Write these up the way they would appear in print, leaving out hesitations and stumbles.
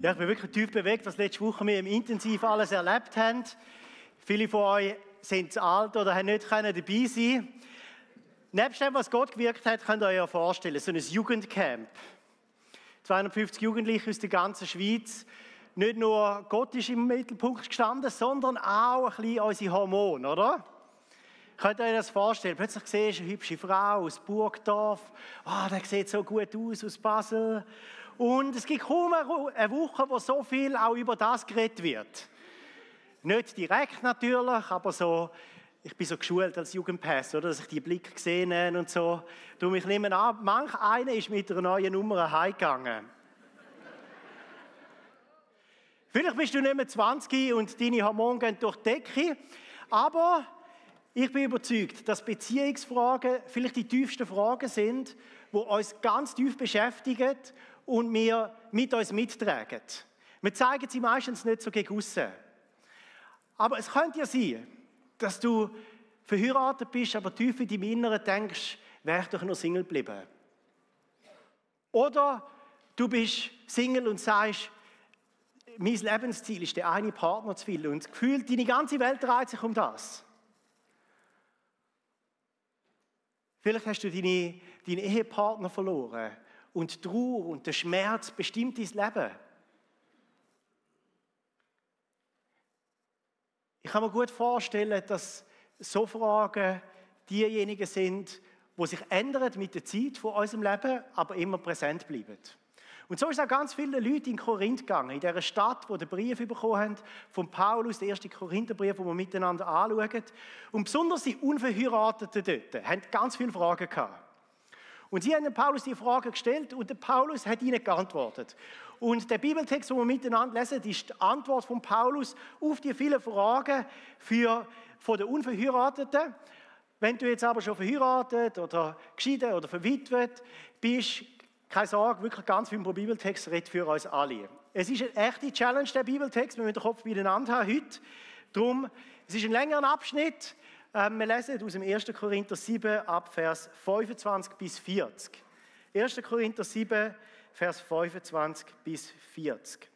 Ja, ich bin wirklich tief bewegt, was letzte Woche wir im Intensiv alles erlebt haben. Viele von euch sind zu alt oder haben nicht dabei sein. Nebst dem, was Gott gewirkt hat, könnt ihr euch ja vorstellen, so ein Jugendcamp. 250 Jugendliche aus der ganzen Schweiz. Nicht nur Gott ist im Mittelpunkt gestanden, sondern auch ein bisschen unsere Hormone, oder? Könnt ihr euch das vorstellen? Plötzlich siehst du eine hübsche Frau aus Burgdorf. Der sieht so gut aus Basel. Und es gibt kaum eine Woche, wo so viel auch über das geredet wird. Nicht direkt natürlich, aber so, ich bin so geschult als Jugendpass, oder, dass ich die Blicke gesehen habe und so. Du, ich nehme an, manch einer ist mit einer neuen Nummer heimgegangen. Vielleicht bist du nicht mehr 20 und deine Hormone gehen durch die Decke, aber ich bin überzeugt, dass Beziehungsfragen vielleicht die tiefsten Fragen sind, die uns ganz tief beschäftigen und wir mit uns mittragen. Wir zeigen sie meistens nicht so gegen aussen. Aber es könnte ja sein, dass du verheiratet bist, aber tief in deinem Inneren denkst, wäre ich doch nur Single geblieben. Oder du bist Single und sagst, mein Lebensziel ist, der eine Partner zu finden. Und das Gefühl, deine ganze Welt dreht sich um das. Vielleicht hast du deinen Ehepartner verloren und die Trauer und der Schmerz bestimmt dein Leben. Ich kann mir gut vorstellen, dass so Fragen diejenigen sind, die sich ändern mit der Zeit von unserem Leben, aber immer präsent bleiben. Und so ist es auch ganz viele Leute in Korinth gegangen, in dieser Stadt, wo den Brief bekommen haben, von Paulus, der erste Korintherbrief, den wir miteinander anschauen. Und besonders die Unverheirateten dort haben ganz viele Fragen gehabt. Und sie haben dem Paulus die Fragen gestellt und der Paulus hat ihnen geantwortet. Und der Bibeltext, den wir miteinander lesen, ist die Antwort von Paulus auf die vielen Fragen von den Unverheirateten. Wenn du jetzt aber schon verheiratet oder geschieden oder verwitwet bist, keine Sorge, wirklich ganz viel Bibeltext redet für uns alle. Es ist eine echte Challenge, der Bibeltext. Wir müssen den Kopf beieinander haben heute. Darum, es ist ein längerer Abschnitt. Wir lesen aus dem 1. Korinther 7 ab Vers 25 bis 40. 1. Korinther 7, Vers 25 bis 40.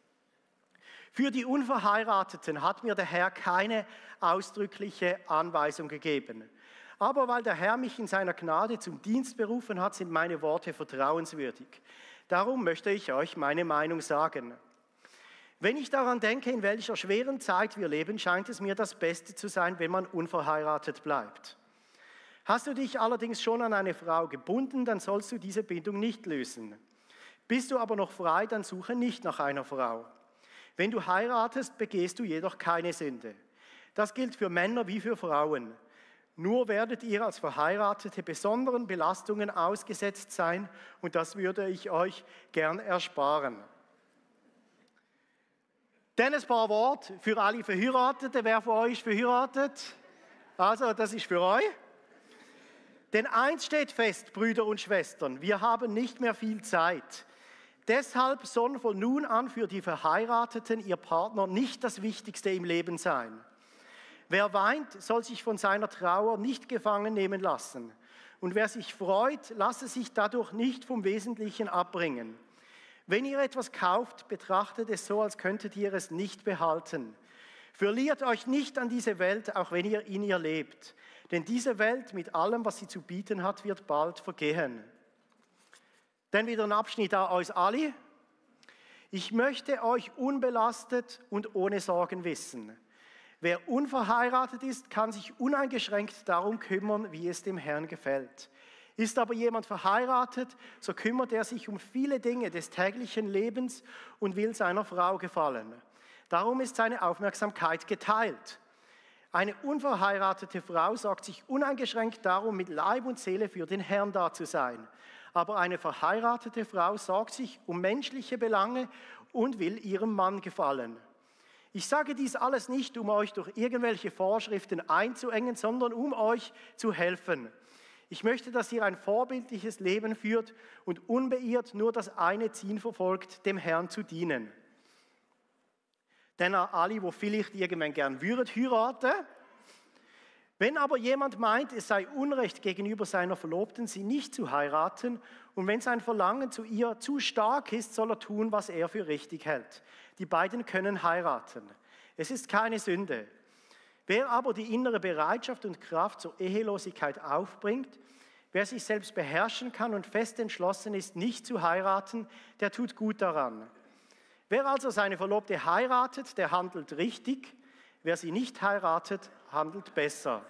Für die Unverheirateten hat mir der Herr keine ausdrückliche Anweisung gegeben. Aber weil der Herr mich in seiner Gnade zum Dienst berufen hat, sind meine Worte vertrauenswürdig. Darum möchte ich euch meine Meinung sagen. Wenn ich daran denke, in welcher schweren Zeit wir leben, scheint es mir das Beste zu sein, wenn man unverheiratet bleibt. Hast du dich allerdings schon an eine Frau gebunden, dann sollst du diese Bindung nicht lösen. Bist du aber noch frei, dann suche nicht nach einer Frau. Wenn du heiratest, begehst du jedoch keine Sünde. Das gilt für Männer wie für Frauen. Nur werdet ihr als Verheiratete besonderen Belastungen ausgesetzt sein und das würde ich euch gern ersparen. Dann ein paar Worte für alle Verheirateten. Wer von euch ist verheiratet? Also, das ist für euch. Denn eins steht fest, Brüder und Schwestern, wir haben nicht mehr viel Zeit. Deshalb soll von nun an für die Verheirateten ihr Partner nicht das Wichtigste im Leben sein. Wer weint, soll sich von seiner Trauer nicht gefangen nehmen lassen. Und wer sich freut, lasse sich dadurch nicht vom Wesentlichen abbringen. Wenn ihr etwas kauft, betrachtet es so, als könntet ihr es nicht behalten. Verliert euch nicht an diese Welt, auch wenn ihr in ihr lebt. Denn diese Welt mit allem, was sie zu bieten hat, wird bald vergehen. Dann wieder ein Abschnitt an uns alle. Ich möchte euch unbelastet und ohne Sorgen wissen. Wer unverheiratet ist, kann sich uneingeschränkt darum kümmern, wie es dem Herrn gefällt. Ist aber jemand verheiratet, so kümmert er sich um viele Dinge des täglichen Lebens und will seiner Frau gefallen. Darum ist seine Aufmerksamkeit geteilt. Eine unverheiratete Frau sorgt sich uneingeschränkt darum, mit Leib und Seele für den Herrn da zu sein. Aber eine verheiratete Frau sorgt sich um menschliche Belange und will ihrem Mann gefallen. Ich sage dies alles nicht, um euch durch irgendwelche Vorschriften einzuengen, sondern um euch zu helfen. Ich möchte, dass ihr ein vorbildliches Leben führt und unbeirrt nur das eine Ziel verfolgt, dem Herrn zu dienen. Denn an alle, die vielleicht irgendwann gern würden heiraten, Wenn aber jemand meint, es sei Unrecht gegenüber seiner Verlobten, sie nicht zu heiraten, und wenn sein Verlangen zu ihr zu stark ist, soll er tun, was er für richtig hält. Die beiden können heiraten. Es ist keine Sünde. Wer aber die innere Bereitschaft und Kraft zur Ehelosigkeit aufbringt, wer sich selbst beherrschen kann und fest entschlossen ist, nicht zu heiraten, der tut gut daran. Wer also seine Verlobte heiratet, der handelt richtig. Wer sie nicht heiratet, handelt besser.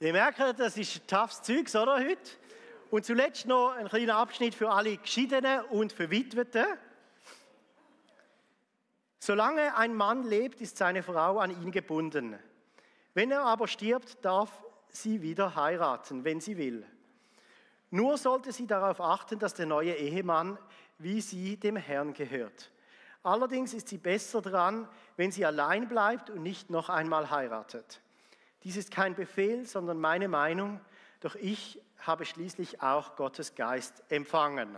Ihr merkt, das ist toughes Zeugs, oder, heute? Und zuletzt noch ein kleiner Abschnitt für alle Geschiedenen und Verwitweten. Solange ein Mann lebt, ist seine Frau an ihn gebunden. Wenn er aber stirbt, darf sie wieder heiraten, wenn sie will. Nur sollte sie darauf achten, dass der neue Ehemann wie sie dem Herrn gehört. Allerdings ist sie besser dran, wenn sie allein bleibt und nicht noch einmal heiratet. Dies ist kein Befehl, sondern meine Meinung, doch ich habe schließlich auch Gottes Geist empfangen.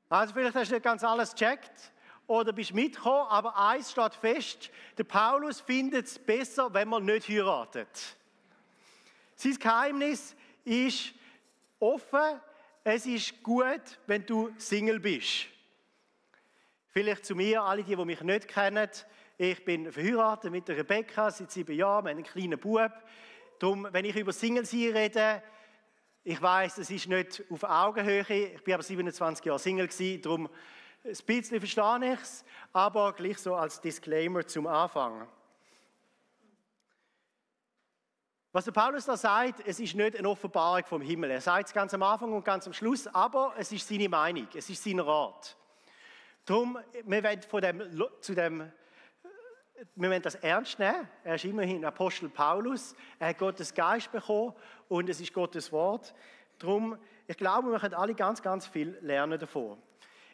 Also vielleicht hast du nicht ganz alles gecheckt oder bist mitgekommen, aber eins steht fest, der Paulus findet es besser, wenn man nicht heiratet. Sein Geheimnis ist offen, es ist gut, wenn du Single bist. Vielleicht zu mir, alle die mich nicht kennen, ich bin verheiratet mit der Rebecca seit 7 Jahren, wir haben einen kleinen Bub. Darum, wenn ich über Single-Sein rede, ich weiss, es ist nicht auf Augenhöhe, ich bin aber 27 Jahre Single gewesen, darum ein bisschen verstehe ich es, aber gleich so als Disclaimer zum Anfang. Was der Paulus da sagt, es ist nicht eine Offenbarung vom Himmel. Er sagt es ganz am Anfang und ganz am Schluss, aber es ist seine Meinung, es ist sein Rat. Darum, wir wollen das ernst nehmen. Er ist immerhin Apostel Paulus. Er hat Gottes Geist bekommen und es ist Gottes Wort. Darum, ich glaube, wir können alle ganz, ganz viel lernen davon.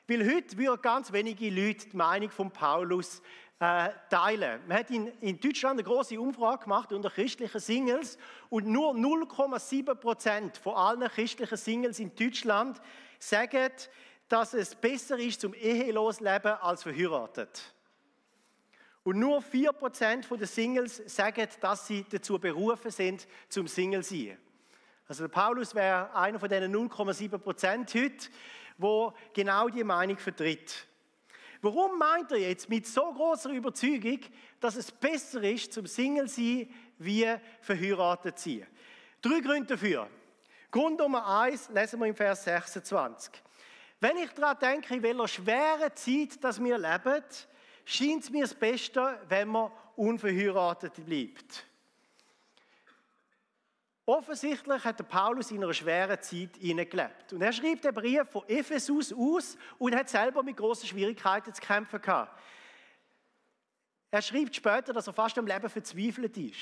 Weil heute würden ganz wenige Leute die Meinung von Paulus teilen. Man hat in Deutschland eine grosse Umfrage gemacht unter christlichen Singles und nur 0,7% von allen christlichen Singles in Deutschland sagen, dass es besser ist, zum ehelos leben als verheiratet. Und nur 4% der Singles sagen, dass sie dazu berufen sind, zum Single zu sein. Also der Paulus wäre einer von diesen 0,7% heute, der genau die Meinung vertritt. Warum meint er jetzt mit so großer Überzeugung, dass es besser ist, zum Single zu sein, wie verheiratet zu sein? 3 Gründe dafür. Grund Nummer 1 lesen wir im Vers 26. Wenn ich daran denke, in welcher schweren Zeit dass wir leben, scheint es mir das Beste, wenn man unverheiratet bleibt. Offensichtlich hat der Paulus in einer schweren Zeit gelebt. Und er schreibt den Brief von Ephesus aus und hat selber mit grossen Schwierigkeiten zu kämpfen gehabt. Er schreibt später, dass er fast am Leben verzweifelt ist.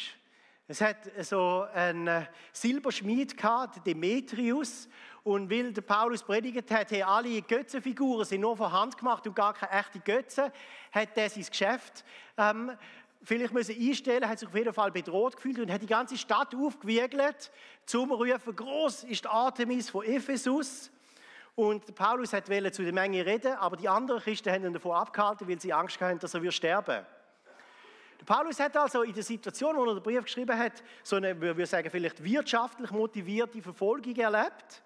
Es hat so einen Silberschmied gehabt, Demetrius, und weil der Paulus predigt hat, hey, alle Götzenfiguren sind nur von Hand gemacht und gar keine echten Götzen, hat er sein Geschäft vielleicht müssen einstellen, hat sich auf jeden Fall bedroht gefühlt und hat die ganze Stadt aufgewiegelt, zum Rufen, gross ist die Artemis von Ephesus. Und Paulus wollte zu der Menge reden, aber die anderen Christen haben ihn davon abgehalten, weil sie Angst hatten, dass er sterben würde. Paulus hat also in der Situation, wo er den Brief geschrieben hat, so eine, würde ich sagen, vielleicht wirtschaftlich motivierte Verfolgung erlebt.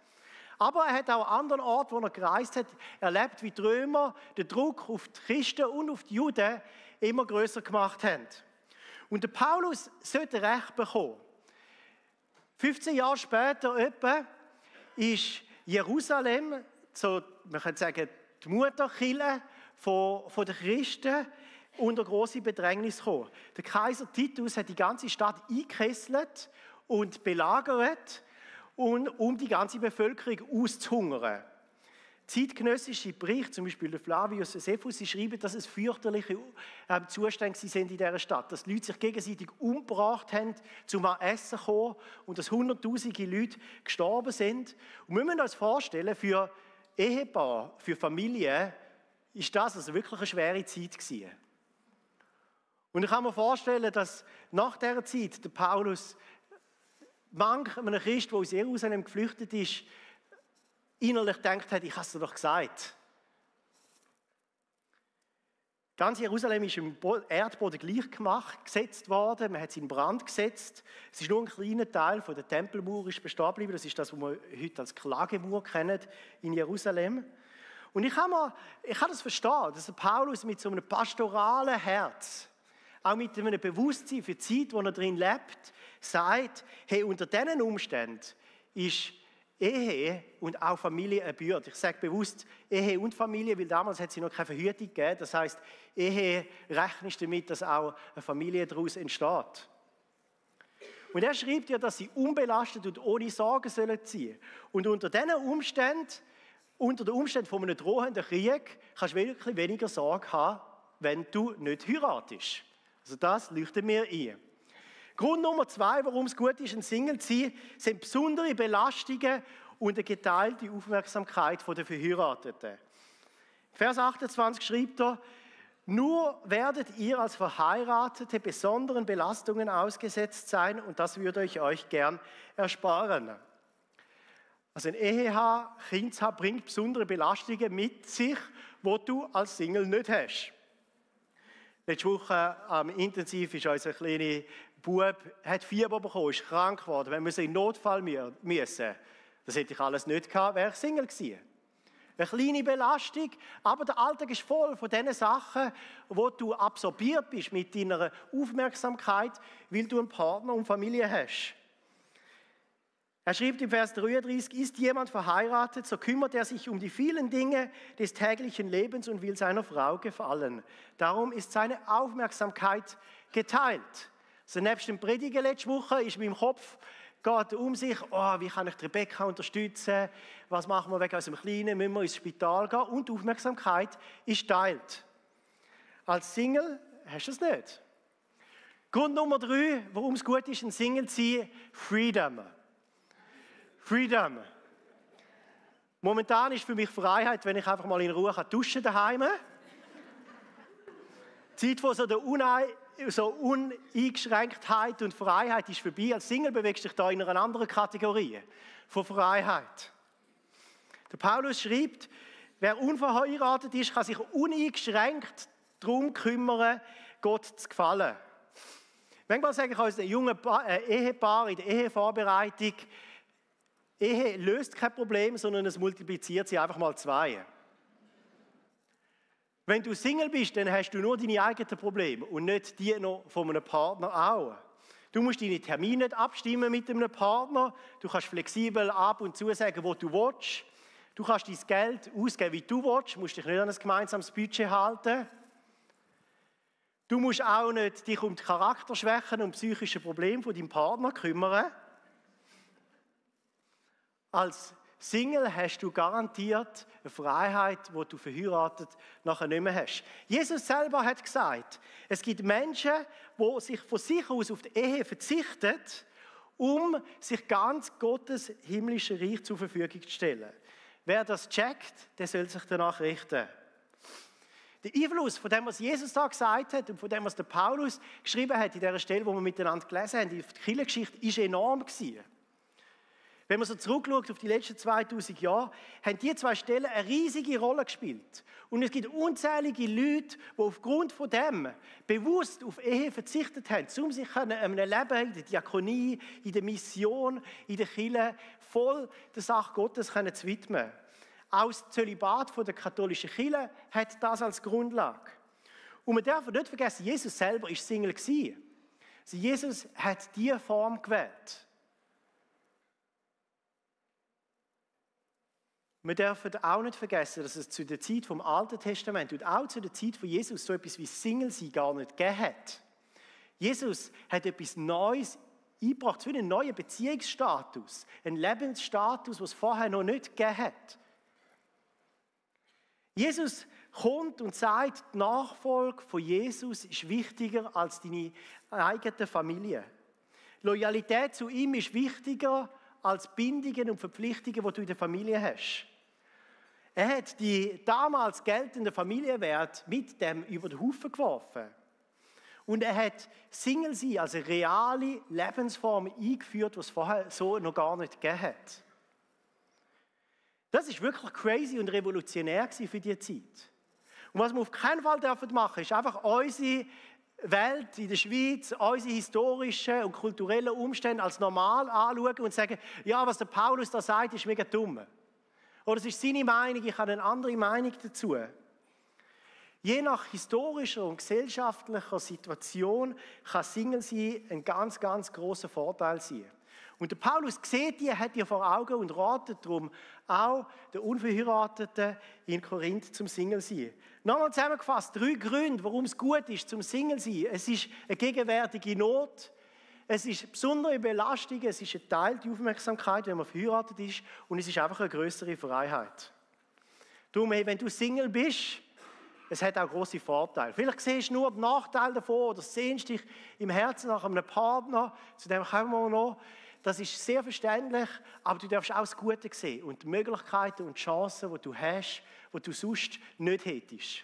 Aber er hat auch an anderen Orten, wo er gereist hat, erlebt, wie die Römer den Druck auf die Christen und auf die Juden immer größer gemacht haben. Und der Paulus sollte Recht bekommen. 15 Jahre später etwa ist Jerusalem, so, man könnte sagen, die Mutterkirche von den Christen, unter grosse Bedrängnis gekommen. Der Kaiser Titus hat die ganze Stadt eingekesselt und belagert, um die ganze Bevölkerung auszuhungern. Zeitgenössische Berichte, zum Beispiel der Flavius Josephus, sie schreiben, dass es fürchterliche Zustände sind in dieser Stadt, dass die Leute sich gegenseitig umgebracht haben, zum Essen zu kommen und dass Hunderttausende Leute gestorben sind. Und wir müssen uns vorstellen, für Ehepaare, für Familien, ist das also wirklich eine schwere Zeit gewesen. Und ich kann mir vorstellen, dass nach dieser Zeit der Paulus manch einem Christ, der aus Jerusalem geflüchtet ist, innerlich gedacht hat, ich habe es dir doch gesagt. Ganz Jerusalem ist im Erdboden gesetzt worden. Man hat es in Brand gesetzt. Es ist nur ein kleiner Teil von der Tempelmauer ist bestehen geblieben. Das ist das, was wir heute als Klagemauer kennen in Jerusalem. Und ich kann das verstehen, dass Paulus mit so einem pastoralen Herz, auch mit einem Bewusstsein für die Zeit, wo er drin lebt, sagt, hey, unter diesen Umständen ist Ehe und auch Familie eine Bürde. Ich sage bewusst Ehe und Familie, weil damals hat es noch keine Verhütung gegeben. Das heisst, Ehe rechnest damit, dass auch eine Familie daraus entsteht. Und er schreibt ja, dass sie unbelastet und ohne Sorgen sollen ziehen. Und unter diesen Umständen, unter den Umständen von einem drohenden Krieg, kannst du wirklich weniger Sorge haben, wenn du nicht heiratest. Also das leuchtet mir ein. Grund Nummer 2, warum es gut ist, ein Single zu sein, sind besondere Belastungen und eine geteilte Aufmerksamkeit der Verheirateten. Vers 28 schreibt er, nur werdet ihr als Verheiratete besonderen Belastungen ausgesetzt sein und das würde ich euch gern ersparen. Also ein Ehe haben, Kind haben, bringt besondere Belastungen mit sich, die du als Single nicht hast. Letzte Woche am Intensiv ist unser kleiner Bub, hat Fieber bekommen, ist krank geworden. Wir müssen in Notfall müssen. Das hätte ich alles nicht gehabt, wäre ich Single gewesen. Eine kleine Belastung, aber der Alltag ist voll von diesen Sachen, wo du absorbiert bist mit deiner Aufmerksamkeit, weil du einen Partner und Familie hast. Er schreibt im Vers 33, ist jemand verheiratet, so kümmert er sich um die vielen Dinge des täglichen Lebens und will seiner Frau gefallen. Darum ist seine Aufmerksamkeit geteilt. Also nebst dem Predigen letzte Woche ist in meinem Kopf geht um sich, wie kann ich Rebecca unterstützen, was machen wir wegen unserem Kleinen, müssen wir ins Spital gehen und die Aufmerksamkeit ist geteilt. Als Single hast du es nicht. Grund Nummer 3, warum es gut ist, ein Single zu sein, Freedom. Freedom. Momentan ist für mich Freiheit, wenn ich einfach mal in Ruhe duschen daheim. Die Zeit von so Uneingeschränktheit und Freiheit ist vorbei. Als Single bewegst du dich da in einer anderen Kategorie von Freiheit. Der Paulus schreibt, wer unverheiratet ist, kann sich uneingeschränkt darum kümmern, Gott zu gefallen. Manchmal sage ich unseren jungen Ehepaar in der Ehevorbereitung, Ehe löst kein Problem, sondern es multipliziert sie einfach mal 2. Wenn du Single bist, dann hast du nur deine eigenen Probleme und nicht die noch von einem Partner auch. Du musst deine Termine nicht abstimmen mit einem Partner. Du kannst flexibel ab und zu sagen, wo du willst. Du kannst dein Geld ausgeben, wie du willst. Du musst dich nicht an ein gemeinsames Budget halten. Du musst auch nicht dich um die Charakterschwächen und psychische Probleme von deinem Partner kümmern. Als Single hast du garantiert eine Freiheit, die du verheiratet nachher nicht mehr hast. Jesus selber hat gesagt, es gibt Menschen, die sich von sich aus auf die Ehe verzichten, um sich ganz Gottes himmlischen Reich zur Verfügung zu stellen. Wer das checkt, der soll sich danach richten. Der Einfluss von dem, was Jesus da gesagt hat und von dem, was der Paulus geschrieben hat, in dieser Stelle, wo wir miteinander gelesen haben, die Kirchengeschichte, ist enorm gewesen. Wenn man so zurückschaut auf die letzten 2000 Jahre, haben die 2 Stellen eine riesige Rolle gespielt. Und es gibt unzählige Leute, die aufgrund von dem bewusst auf Ehe verzichtet haben, um sich einem Leben in der Diakonie, in der Mission, in der Kirche voll der Sache Gottes zu widmen. Auch das Zölibat der katholischen Kirche hat das als Grundlage. Und man darf nicht vergessen, Jesus selber war Single gewesen. Also Jesus hat diese Form gewählt. Wir dürfen auch nicht vergessen, dass es zu der Zeit vom Alten Testament und auch zu der Zeit von Jesus so etwas wie Single-Sein gar nicht gegeben hat. Jesus hat etwas Neues eingebracht, wie einen neuen Beziehungsstatus, einen Lebensstatus, den es vorher noch nicht gegeben hat. Jesus kommt und sagt, die Nachfolge von Jesus ist wichtiger als deine eigene Familie. Loyalität zu ihm ist wichtiger als Bindungen und Verpflichtungen, die du in der Familie hast. Er hat die damals geltenden Familienwerte mit dem über den Haufen geworfen. Und er hat Single-Sein als eine reale Lebensform eingeführt, die es vorher so noch gar nicht gegeben hat. Das ist wirklich crazy und revolutionär für diese Zeit. Und was wir auf keinen Fall machen dürfen, ist einfach unsere Welt in der Schweiz, unsere historischen und kulturellen Umstände als normal anschauen und sagen, ja, was der Paulus da sagt, ist mega dumm. Oder es ist seine Meinung, ich habe eine andere Meinung dazu. Je nach historischer und gesellschaftlicher Situation kann Single sein ein ganz, ganz grosser Vorteil sein. Und der Paulus sieht die, hat die vor Augen und ratet darum auch den Unverheirateten in Korinth zum Single sein. Nochmal zusammengefasst, 3 Gründe, warum es gut ist zum Single sein. Es ist eine gegenwärtige Not, es ist eine besondere Belastung, es ist eine geteilte Aufmerksamkeit, wenn man verheiratet ist, und es ist einfach eine größere Freiheit. Darum, wenn du Single bist, es hat auch grosse Vorteile. Vielleicht siehst du nur den Nachteil davon oder sehnst dich im Herzen nach einem Partner, zu dem kommen wir noch. Das ist sehr verständlich, aber du darfst auch das Gute sehen und die Möglichkeiten und die Chancen, die du hast, die du sonst nicht hättest.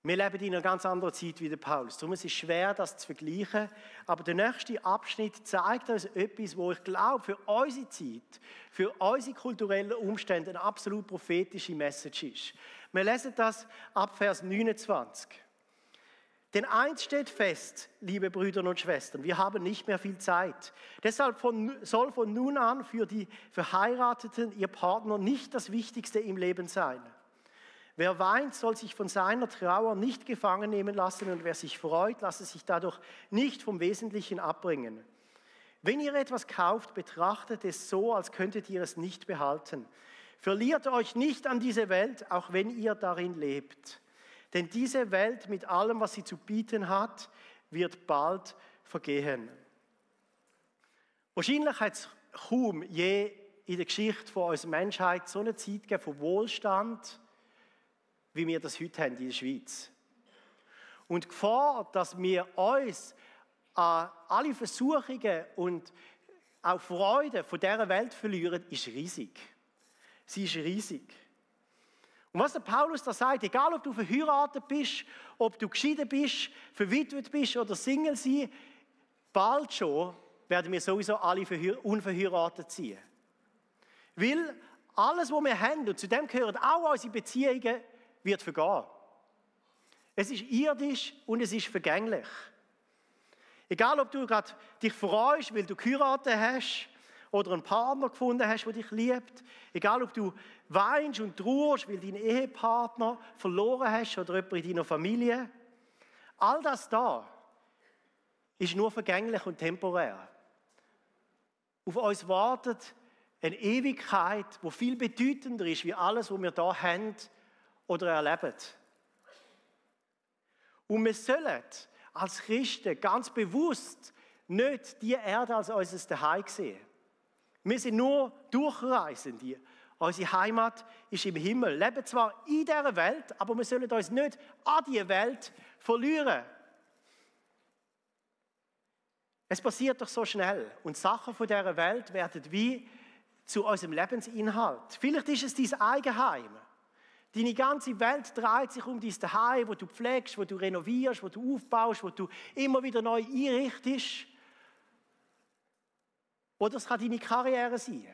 Wir leben in einer ganz anderen Zeit wie der Paulus. Darum ist es schwer, das zu vergleichen. Aber der nächste Abschnitt zeigt uns etwas, wo ich glaube, für unsere Zeit, für unsere kulturellen Umstände eine absolut prophetische Message ist. Wir lesen das ab Vers 29. Denn eins steht fest, liebe Brüder und Schwestern, wir haben nicht mehr viel Zeit. Deshalb soll von nun an für die Verheirateten ihr Partner nicht das Wichtigste im Leben sein. Wer weint, soll sich von seiner Trauer nicht gefangen nehmen lassen, und wer sich freut, lasse sich dadurch nicht vom Wesentlichen abbringen. Wenn ihr etwas kauft, betrachtet es so, als könntet ihr es nicht behalten. Verliert euch nicht an diese Welt, auch wenn ihr darin lebt. Denn diese Welt mit allem, was sie zu bieten hat, wird bald vergehen. Wahrscheinlich hat es kaum je in der Geschichte von unserer Menschheit so eine Zeit gegeben von Wohlstand, wie wir das heute haben in der Schweiz. Und die Gefahr, dass wir uns an alle Versuchungen und auch Freude von dieser Welt verlieren, ist riesig. Sie ist riesig. Und was der Paulus da sagt, egal ob du verheiratet bist, ob du geschieden bist, verwitwet bist oder Single sein, bald schon werden wir sowieso alle unverheiratet sein. Weil alles, was wir haben, und zu dem gehören auch unsere Beziehungen, wird vergehen. Es ist irdisch und es ist vergänglich. Egal, ob du gerade dich freust, weil du geheiratet hast oder einen Partner gefunden hast, der dich liebt. Egal, ob du weinst und trauerst, weil du deinen Ehepartner verloren hast oder jemand in deiner Familie. All das da ist nur vergänglich und temporär. Auf uns wartet eine Ewigkeit, die viel bedeutender ist, wie alles, was wir da haben oder erleben. Und wir sollen als Christen ganz bewusst nicht die Erde als unser Zuhause sehen. Wir sind nur Durchreisende. Unsere Heimat ist im Himmel. Wir leben zwar in dieser Welt, aber wir sollen uns nicht an diese Welt verlieren. Es passiert doch so schnell. Und Sachen von dieser Welt werden wie zu unserem Lebensinhalt. Vielleicht ist es dein Eigenheim. Deine ganze Welt dreht sich um dein Zuhause, wo du pflegst, wo du renovierst, wo du aufbaust, wo du immer wieder neu einrichtest. Oder es kann deine Karriere sein,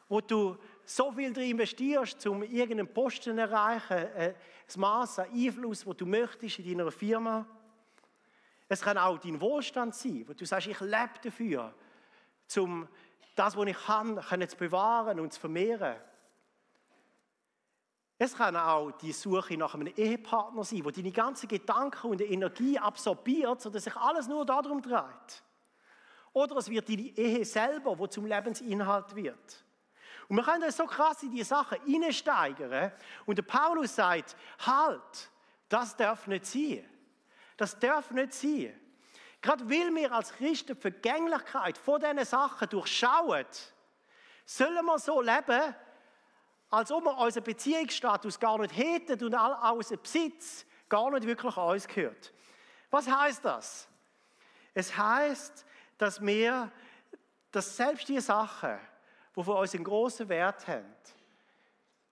wo du so viel drin investierst, um irgendeinen Posten zu erreichen, ein Maß an Einfluss, das du möchtest in deiner Firma. Es kann auch dein Wohlstand sein, wo du sagst, ich lebe dafür, um das, was ich kann zu bewahren und zu vermehren. Es kann auch die Suche nach einem Ehepartner sein, wo deine ganzen Gedanken und Energie absorbiert, sodass sich alles nur darum dreht. Oder es wird deine Ehe selber, die zum Lebensinhalt wird. Und wir können uns so krass in diese Sachen hineinsteigern. Und der Paulus sagt, halt, das darf nicht sein. Das darf nicht sein. Gerade weil wir als Christen die Vergänglichkeit von diesen Sachen durchschauen, sollen wir so leben, als ob wir unseren Beziehungsstatus gar nicht hätten und all unser Besitz gar nicht wirklich an uns gehört. Was heißt das? Es heißt, dass selbst die Sachen, die für uns einen grossen Wert haben,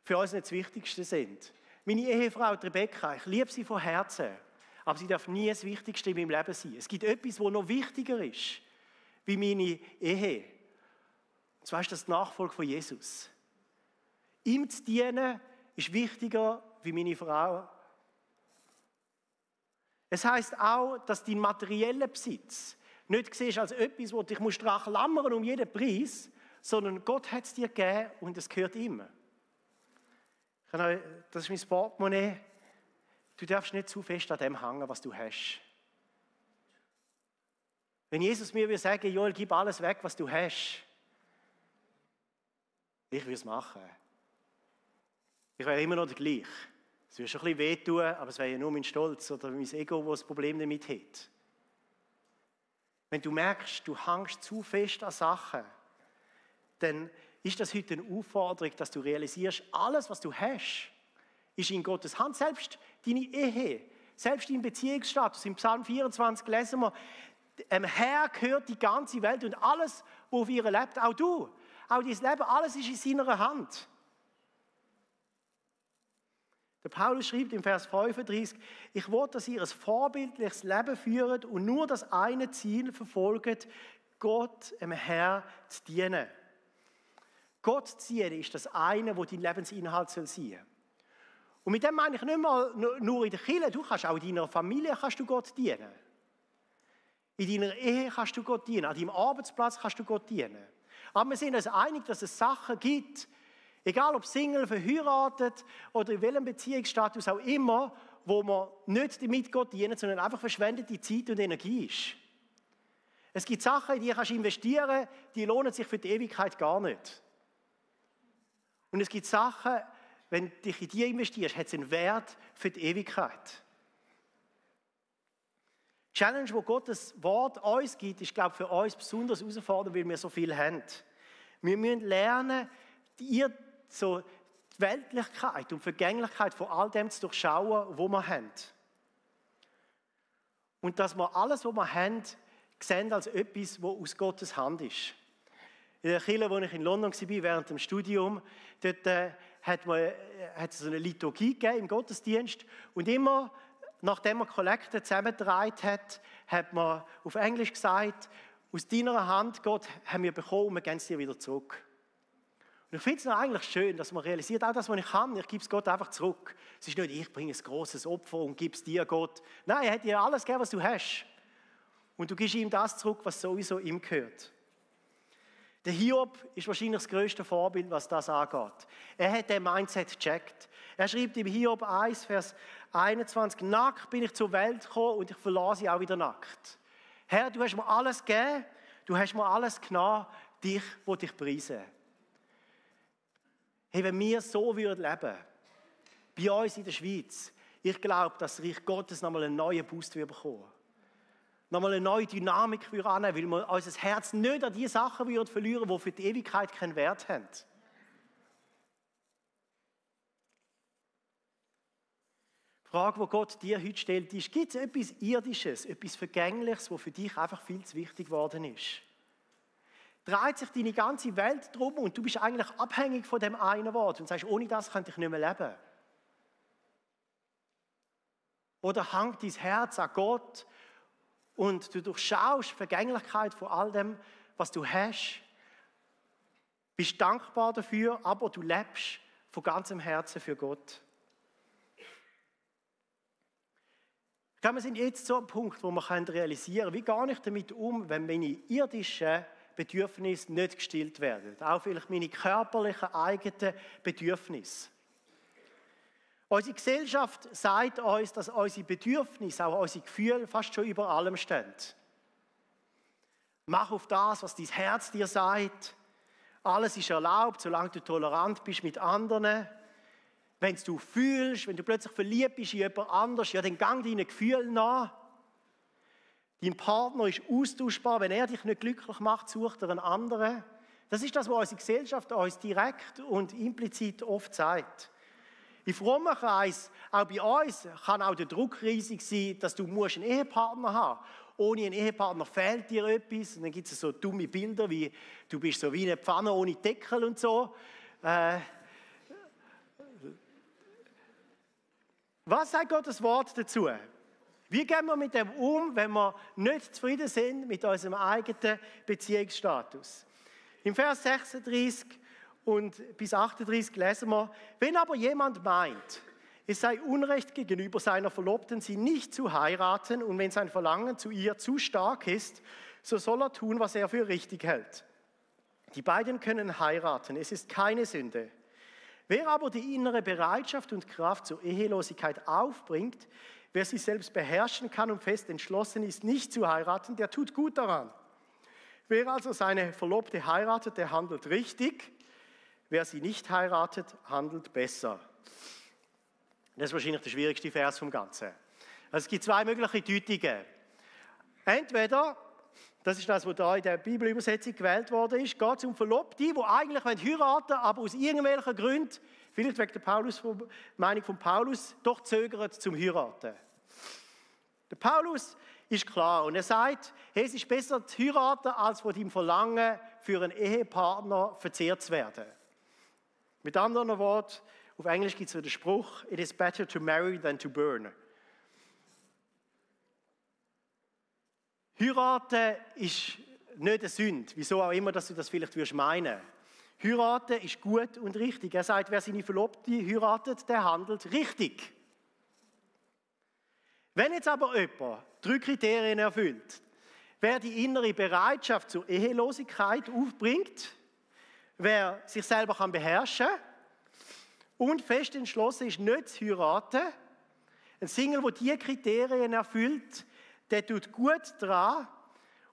für uns nicht das Wichtigste sind. Meine Ehefrau Rebecca, ich liebe sie von Herzen, aber sie darf nie das Wichtigste in meinem Leben sein. Es gibt etwas, das noch wichtiger ist, wie meine Ehe. Und zwar ist das die Nachfolge von Jesus. ihm zu dienen, ist wichtiger wie meine Frau. Es heisst auch, dass dein materieller Besitz nicht siehst als etwas, wo dich daran klammern um jeden Preis, sondern Gott hat es dir gegeben und es gehört ihm. Das ist mein Portemonnaie. Du darfst nicht zu fest an dem hängen, was du hast. Wenn Jesus mir sagen würde, Joel, gib alles weg, was du hast, ich würde es machen. Ich wäre immer noch der gleiche. Es würde schon ein bisschen wehtun, aber es wäre ja nur mein Stolz oder mein Ego, das das Problem damit hat. Wenn du merkst, du hängst zu fest an Sachen, dann ist das heute eine Aufforderung, dass du realisierst, alles, was du hast, ist in Gottes Hand. Selbst deine Ehe, selbst dein Beziehungsstatus. Im Psalm 24 lesen wir, dem Herr gehört die ganze Welt und alles, was auf ihr lebt, auch du, auch dein Leben, alles ist in seiner Hand. Der Paulus schreibt im Vers 35, ich will, dass ihr ein vorbildliches Leben führt und nur das eine Ziel verfolgt, Gott, dem Herr, zu dienen. Gott zu dienen ist das eine, wo dein Lebensinhalt sein soll. Und mit dem meine ich nicht mal nur in der Kirche, du kannst auch in deiner Familie kannst du Gott dienen. In deiner Ehe kannst du Gott dienen, an deinem Arbeitsplatz kannst du Gott dienen. Aber wir sind uns einig, dass es Sachen gibt, egal ob Single, verheiratet oder in welchem Beziehungsstatus auch immer, wo man nicht damit Gott dienen, sondern einfach verschwendete Zeit und Energie ist. Es gibt Sachen, in die kannst du investieren, die lohnen sich für die Ewigkeit gar nicht. Und es gibt Sachen, wenn du dich in die investierst, hat es einen Wert für die Ewigkeit. Die Challenge, die Gottes Wort uns gibt, ist, glaube ich, für uns besonders herausfordernd, weil wir so viel haben. Wir müssen lernen, die Weltlichkeit und Vergänglichkeit von all dem zu durchschauen, was wir haben. Und dass wir alles, was wir haben, sehen als etwas, was aus Gottes Hand ist. In der Kirche, wo ich in London war, während dem Studium, dort hat es so eine Liturgie gegeben im Gottesdienst. Und immer, nachdem man Kollekte zusammengetragen hat, hat man auf Englisch gesagt, aus deiner Hand, Gott, haben wir bekommen und wir geben es dir wieder zurück. Und ich finde es eigentlich schön, dass man realisiert, auch das, was ich kann, ich gebe es Gott einfach zurück. Es ist nicht, ich bringe ein grosses Opfer und gebe es dir, Gott. Nein, er hat dir alles gegeben, was du hast. Und du gibst ihm das zurück, was sowieso ihm gehört. Der Hiob ist wahrscheinlich das grösste Vorbild, was das angeht. Er hat den Mindset gecheckt. Er schreibt im Hiob 1, Vers 21, nackt bin ich zur Welt gekommen und ich verlasse sie auch wieder nackt. Herr, du hast mir alles gegeben, du hast mir alles genommen, dich will ich preisen. Hey, wenn wir so leben würden, bei uns in der Schweiz, ich glaube, dass das Reich Gottes nochmal einen neuen Boost bekommen würde. Nochmal eine neue Dynamik annehmen, weil wir unser Herz nicht an die Sachen verlieren, die für die Ewigkeit keinen Wert haben. Die Frage, die Gott dir heute stellt, ist, gibt es etwas Irdisches, etwas Vergängliches, das für dich einfach viel zu wichtig geworden ist? Dreht sich deine ganze Welt drum und du bist eigentlich abhängig von dem einen Wort und sagst, ohne das könnte ich nicht mehr leben? Oder hängt dein Herz an Gott und du durchschaust die Vergänglichkeit von all dem, was du hast, bist dankbar dafür, aber du lebst von ganzem Herzen für Gott. Ich glaube, wir sind jetzt so am Punkt, wo wir realisieren können, wie gehe ich damit um, wenn meine irdischen Bedürfnisse nicht gestillt werden. Auch vielleicht meine körperlichen, eigenen Bedürfnisse. Unsere Gesellschaft sagt uns, dass unsere Bedürfnisse, auch unsere Gefühle fast schon über allem stehen. Mach auf das, was dein Herz dir sagt. Alles ist erlaubt, solange du tolerant bist mit anderen. Wenn du fühlst, wenn du plötzlich verliebt bist in jemand anderes, ja, dann gang deinen Gefühlen nach. Dein Partner ist austauschbar. Wenn er dich nicht glücklich macht, sucht er einen anderen. Das ist das, was unsere Gesellschaft uns direkt und implizit oft sagt. In frommen Kreisen, auch bei uns, kann auch der Druck riesig sein, dass du einen Ehepartner haben musst. Ohne einen Ehepartner fehlt dir etwas. Und dann gibt es so dumme Bilder, wie du bist so wie eine Pfanne ohne Deckel und so. Was sagt Gottes Wort dazu? Wie gehen wir mit dem um, wenn wir nicht zufrieden sind mit unserem eigenen Beziehungsstatus? Im Vers 36 und bis 38 lesen wir, wenn aber jemand meint, es sei Unrecht gegenüber seiner Verlobten, sie nicht zu heiraten, und wenn sein Verlangen zu ihr zu stark ist, so soll er tun, was er für richtig hält. Die beiden können heiraten, es ist keine Sünde. Wer aber die innere Bereitschaft und Kraft zur Ehelosigkeit aufbringt, wer sie selbst beherrschen kann und fest entschlossen ist, nicht zu heiraten, der tut gut daran. Wer also seine Verlobte heiratet, der handelt richtig. Wer sie nicht heiratet, handelt besser. Das ist wahrscheinlich der schwierigste Vers vom Ganzen. Also es gibt zwei mögliche Deutungen. Entweder, das ist das, was da in der Bibelübersetzung gewählt worden ist, geht es um Verlobte, die eigentlich heiraten wollen, aber aus irgendwelchen Gründen, vielleicht wegen der Meinung von Paulus, doch zögern zum Heiraten. Der Paulus ist klar und er sagt, hey, es ist besser zu heiraten, als von deinem Verlangen für einen Ehepartner verzehrt zu werden. Mit anderen Worten, auf Englisch gibt es so den Spruch, it is better to marry than to burn. Heiraten ist nicht eine Sünde, wieso auch immer, dass du das vielleicht meinen würdest. Heiraten ist gut und richtig. Er sagt, wer seine Verlobte heiratet, der handelt richtig. Wenn jetzt aber jemand 3 Kriterien erfüllt, wer die innere Bereitschaft zur Ehelosigkeit aufbringt, wer sich selber beherrschen kann und fest entschlossen ist, nicht zu heiraten, ein Single, der diese Kriterien erfüllt, der tut gut daran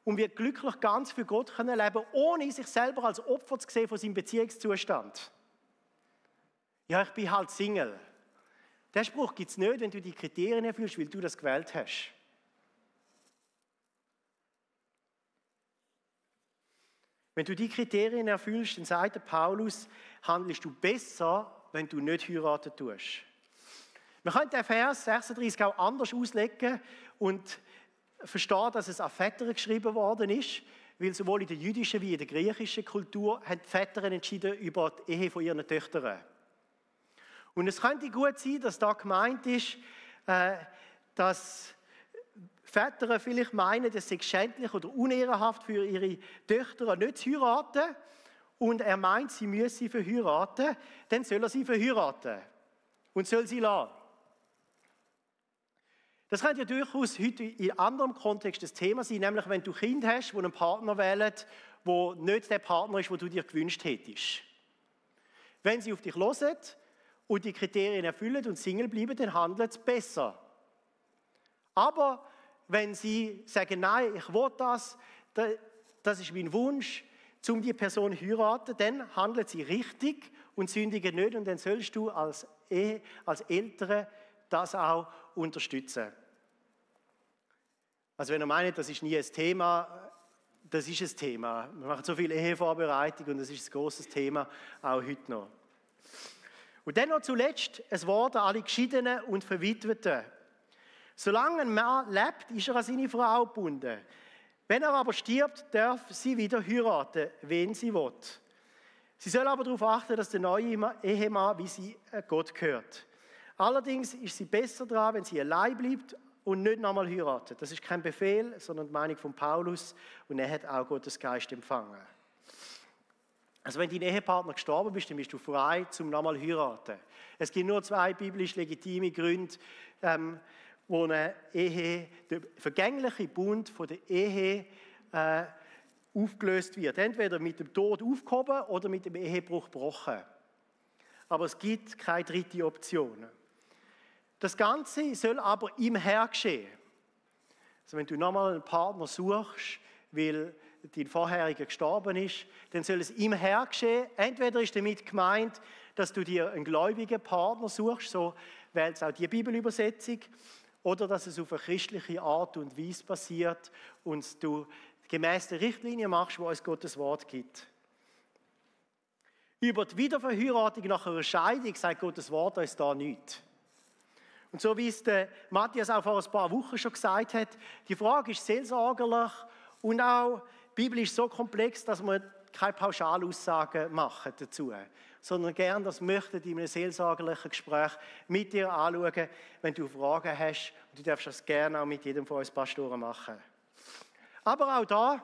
und wird glücklich ganz für Gott leben können, ohne sich selber als Opfer zu sehen von seinem Beziehungszustand. Ja, ich bin halt Single. Den Spruch gibt es nicht, wenn du die Kriterien erfüllst, weil du das gewählt hast. Wenn du die Kriterien erfüllst, dann sagt Paulus, handelst du besser, wenn du nicht heiraten tust. Man könnte den Vers 36 auch anders auslegen und verstehen, dass es an Väter geschrieben worden ist, weil sowohl in der jüdischen wie in der griechischen Kultur haben die Väter entschieden über die Ehe von ihren Töchtern. Und es könnte gut sein, dass da gemeint ist, dass Väter vielleicht meinen, es sei schändlich oder unehrenhaft für ihre Töchter nicht zu heiraten und er meint, sie müsse verheiraten, dann soll er sie verheiraten und soll sie lassen. Das könnte ja durchaus heute in anderem Kontext das Thema sein, nämlich wenn du Kinder hast, die einen Partner wählen, der nicht der Partner ist, den du dir gewünscht hättest. Wenn sie auf dich hören und die Kriterien erfüllen und Single bleiben, dann handelt es besser. Aber wenn sie sagen, nein, ich will das ist mein Wunsch, um die Person zu heiraten, dann handelt sie richtig und sündigen nicht und dann sollst du als Eltern das auch unterstützen. Also wenn ihr meint, das ist nie ein Thema, das ist ein Thema. Wir machen so viel Ehevorbereitung und das ist ein grosses Thema, auch heute noch. Und dann noch zuletzt ein Wort an alle Geschiedenen und Verwitweten. Solange ein Mann lebt, ist er an seine Frau gebunden. Wenn er aber stirbt, darf sie wieder heiraten, wen sie will. Sie soll aber darauf achten, dass der neue Ehemann wie sie Gott gehört. Allerdings ist sie besser dran, wenn sie allein bleibt und nicht nochmal heiratet. Das ist kein Befehl, sondern die Meinung von Paulus und er hat auch Gottes Geist empfangen. Also wenn dein Ehepartner gestorben ist, dann bist du frei, zum nochmal heiraten. Es gibt nur 2 biblisch legitime Gründe, wo eine Ehe, der vergängliche Bund von der Ehe aufgelöst wird. Entweder mit dem Tod aufgehoben oder mit dem Ehebruch gebrochen. Aber es gibt keine dritte Option. Das Ganze soll aber im Herr geschehen. Also wenn du nochmal einen Partner suchst, weil dein Vorheriger gestorben ist, dann soll es im Herr geschehen. Entweder ist damit gemeint, dass du dir einen gläubigen Partner suchst, so wählt es auch die Bibelübersetzung, oder dass es auf eine christliche Art und Weise passiert und du gemäß der Richtlinie machst, wo es Gottes Wort gibt. Über die Wiederverheiratung nach einer Scheidung sagt Gottes Wort uns da nichts. Und so wie es der Matthias auch vor ein paar Wochen schon gesagt hat, die Frage ist seelsorgerlich und auch biblisch so komplex, dass wir keine Pauschalaussagen machen dazu, sondern gern das möchten in einem seelsorgerlichen Gespräch mit dir anschauen, wenn du Fragen hast. Und du darfst das gerne auch mit jedem von uns Pastoren machen. Aber auch da,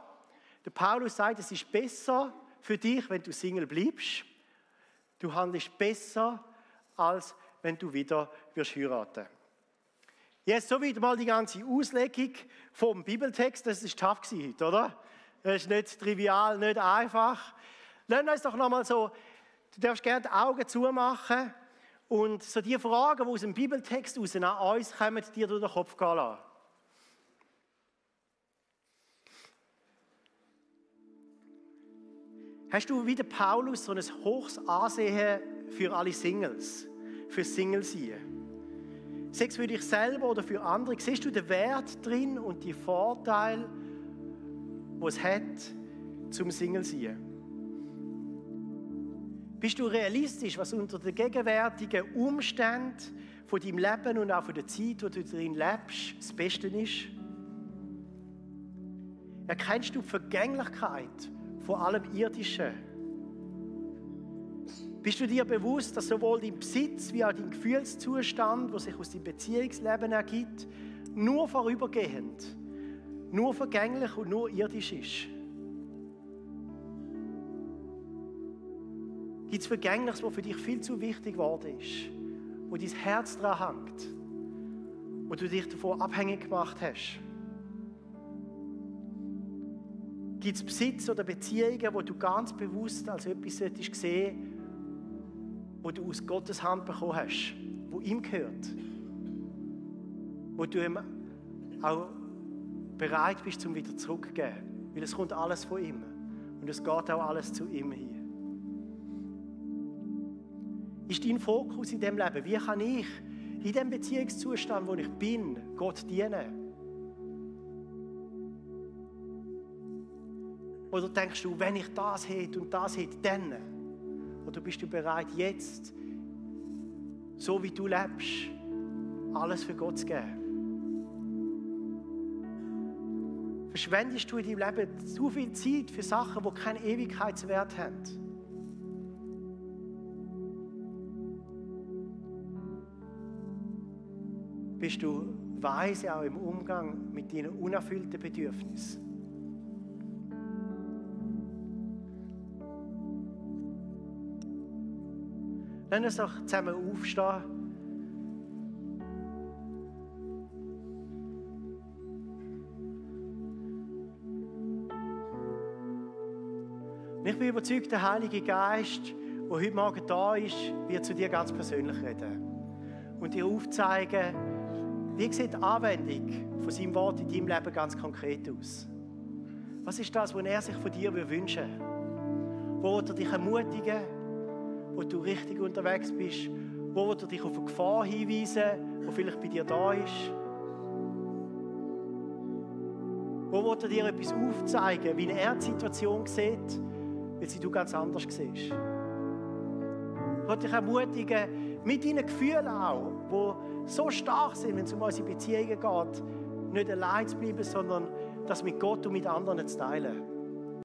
der Paulus sagt, es ist besser für dich, wenn du Single bleibst, Du handelst besser, als wenn du wieder heiraten wirst. Jetzt soweit mal die ganze Auslegung vom Bibeltext. Das ist tough gewesen heute, oder? Das ist nicht trivial, nicht einfach. Lass uns doch nochmal so, du darfst gerne die Augen zumachen und so die Fragen, die aus dem Bibeltext raus an uns kommen, dir durch den Kopf gehen lassen. Hast du wie der Paulus so ein hohes Ansehen für alle Singles, für Single-Sein? Sei es für dich selber oder für andere, siehst du den Wert drin und die Vorteile, die es hat, zum Single-Sein? Bist du realistisch, was unter den gegenwärtigen Umständen von deinem Leben und auch von der Zeit, wo du drin lebst, das Beste ist? Erkennst du die Vergänglichkeit von allem Irdischen? Bist du dir bewusst, dass sowohl dein Besitz wie auch dein Gefühlszustand, der sich aus deinem Beziehungsleben ergibt, nur vorübergehend, nur vergänglich und nur irdisch ist? Gibt es Vergängliches, was für dich viel zu wichtig geworden ist, wo dein Herz daran hängt, wo du dich davon abhängig gemacht hast? Gibt es Besitz oder Beziehungen, wo du ganz bewusst als etwas sehen solltest, wo du aus Gottes Hand bekommen hast, wo ihm gehört, wo du ihm auch bereit bist, zum wieder zurückzugeben, weil es kommt alles von ihm und es geht auch alles zu ihm hin. Ist dein Fokus in diesem Leben, wie kann ich in dem Beziehungszustand, wo ich bin, Gott dienen? Oder denkst du, wenn ich das hätte und das hätte, dann? Oder bist du bereit, jetzt, so wie du lebst, alles für Gott zu geben? Verschwendest du in deinem Leben zu viel Zeit für Sachen, die keinen Ewigkeitswert haben? Bist du weise auch im Umgang mit deinen unerfüllten Bedürfnissen? Lass uns doch zusammen aufstehen. Und ich bin überzeugt, der Heilige Geist, der heute Morgen da ist, wird zu dir ganz persönlich reden und dir aufzeigen, wie sieht die Anwendung von seinem Wort in deinem Leben ganz konkret aus? Was ist das, was er sich von dir wünschen will? Wo wird er dich ermutigen, wo du richtig unterwegs bist? Wo wird er dich auf eine Gefahr hinweisen, die vielleicht bei dir da ist? Wo wird er dir etwas aufzeigen, wie er die Situation sieht, weil sie du ganz anders siehst? Ich will dich ermutigen, mit deinen Gefühlen auch, die so stark sind, wenn es um unsere Beziehungen geht, nicht allein zu bleiben, sondern das mit Gott und mit anderen zu teilen.